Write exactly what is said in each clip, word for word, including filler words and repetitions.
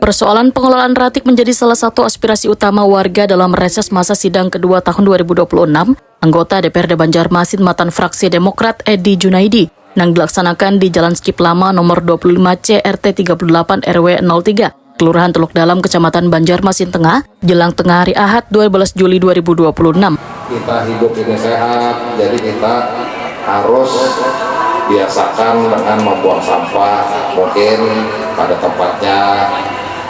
Persoalan pengelolaan ratik menjadi salah satu aspirasi utama warga dalam reses masa sidang kedua tahun dua ribu dua puluh enam. Anggota D P R D Banjarmasin matan fraksi Demokrat Edi Junaidi nang dilaksanakan di Jalan Skip Lama nomor dua puluh lima C R T tiga puluh delapan R W nol tiga, Kelurahan Teluk Dalam, Kecamatan Banjarmasin Tengah, jelang tengah hari Ahad dua belas Juli dua ribu dua puluh enam. Kita hidup ini sehat, jadi kita harus biasakan dengan membuang sampah mungkin pada tempatnya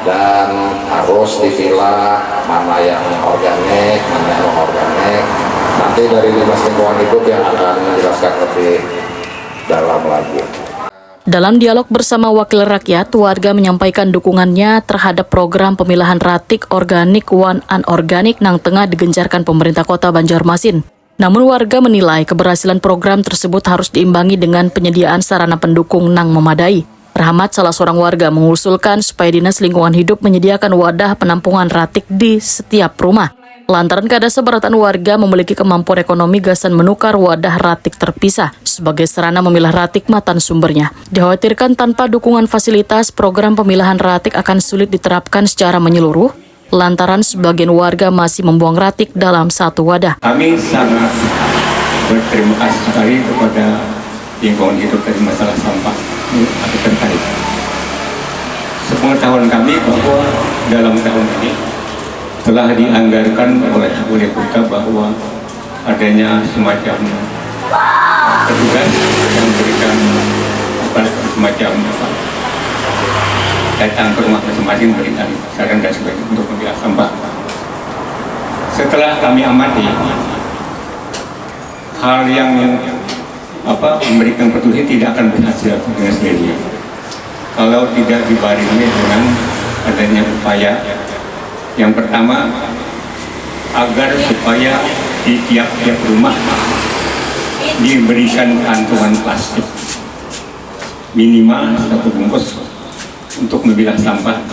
dan harus dipilah mana yang organik, mana yang non organik. Nanti dari Dinas Lingkungan Hidup yang akan menjelaskan lebih dalam lagi. Dalam dialog bersama wakil rakyat, warga menyampaikan dukungannya terhadap program pemilahan ratik organik wan anorganik nang tengah digencarkan pemerintah kota Banjarmasin. Namun warga menilai keberhasilan program tersebut harus diimbangi dengan penyediaan sarana pendukung nang memadai. Rahmat, salah seorang warga, mengusulkan supaya Dinas Lingkungan Hidup menyediakan wadah penampungan ratik di setiap rumah. Lantaran kada sabarataan warga memiliki kemampuan ekonomi gasan menukar wadah ratik terpisah sebagai sarana memilah ratik matan sumbernya. Dikhawatirkan tanpa dukungan fasilitas, program pemilahan ratik akan sulit diterapkan secara menyeluruh lantaran sebagian warga masih membuang ratik dalam satu wadah. Kami sangat berterima kasih sekali kepada Lingkungan Hidup dari masalah sampah ini atau terkait. Sepengetahuan kami bahwa dalam tahun ini telah dianggarkan oleh oleh kota bahwa adanya semacam petugas yang memberikan apa, semacam apa, datang ke rumah masing-masing, memberikan saran dan sebagainya untuk memilah sampah. Setelah kami amati, hal yang apa, memberikan petunjuk tidak akan berhasil dengan sendirinya kalau tidak dibarengi dengan adanya upaya. Yang pertama, agar supaya di tiap-tiap rumah diberikan kantongan plastik minimal satu bungkus untuk memilah sampah.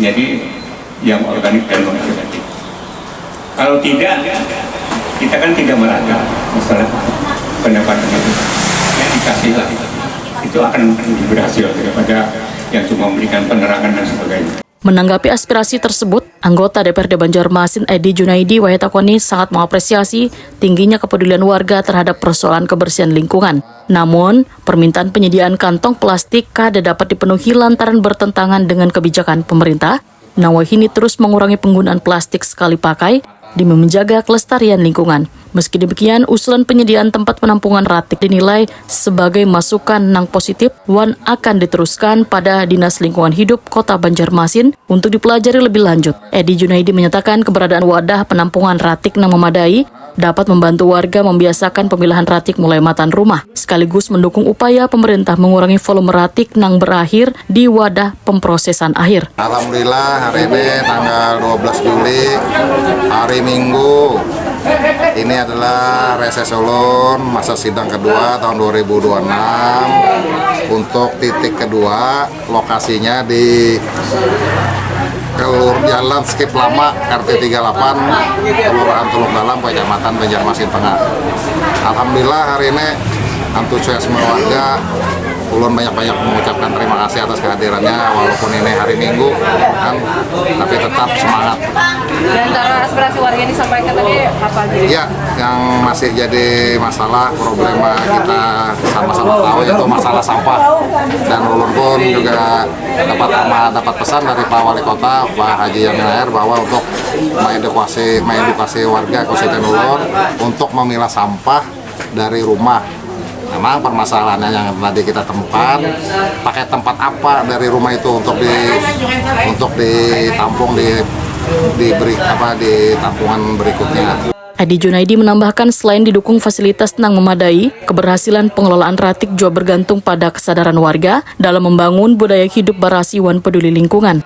Jadi yang organik dan non organik. Kalau tidak, kita kan tidak merata masalah pendapatan itu. Ya, dikasihlah. Itu akan lebih berhasil daripada yang cuma memberikan penerangan dan sebagainya. Menanggapi aspirasi tersebut, anggota D P R D Banjarmasin Edi Junaidi wayah takoni sangat mengapresiasi tingginya kepedulian warga terhadap persoalan kebersihan lingkungan. Namun, permintaan penyediaan kantong plastik kada dapat dipenuhi lantaran bertentangan dengan kebijakan pemerintah nang wahini terus mengurangi penggunaan plastik sekali pakai demi menjaga kelestarian lingkungan. Meski demikian, usulan penyediaan tempat penampungan ratik dinilai sebagai masukan nang positif wan akan diteruskan pada Dinas Lingkungan Hidup Kota Banjarmasin untuk dipelajari lebih lanjut. Edi Junaidi menyatakan keberadaan wadah penampungan ratik nang memadai dapat membantu warga membiasakan pemilahan ratik mulai matan rumah, sekaligus mendukung upaya pemerintah mengurangi volume ratik nang berakhir di wadah pemprosesan akhir. Alhamdulillah, hari ini tanggal dua belas Juli, hari Minggu. Ini adalah reses ulun masa sidang kedua tahun dua ribu dua puluh enam untuk titik kedua. Lokasinya di Kelur Jalan Skip Lama, R T tiga delapan, Kelurahan Teluk Dalam, Kecamatan Banjarmasin Tengah. Alhamdulillah, hari ini antusiasme warga, ulun banyak-banyak mengucapkan terima kasih atas kehadirannya, walaupun ini hari Minggu kan, tapi tetap semangat. Di antara aspirasi warga yang disampaikan tadi apa aja? Ya, yang masih jadi masalah, problema kita sama-sama tahu, yaitu masalah sampah. Dan ulun pun juga dapat ama-, dapat pesan dari Pak Wali Kota, Pak Haji Yamin Ayer, bahwa untuk mengedukasi, mengedukasi warga konstituen ulun untuk memilah sampah dari rumah. Memang permasalahannya yang tadi kita temukan, pakai tempat apa dari rumah itu untuk di, untuk ditampung di, diberi apa, di tampungan berikutnya. Edi Junaidi menambahkan, selain didukung fasilitas nang memadai, keberhasilan pengelolaan ratik juga bergantung pada kesadaran warga dalam membangun budaya hidup barasi wan peduli lingkungan.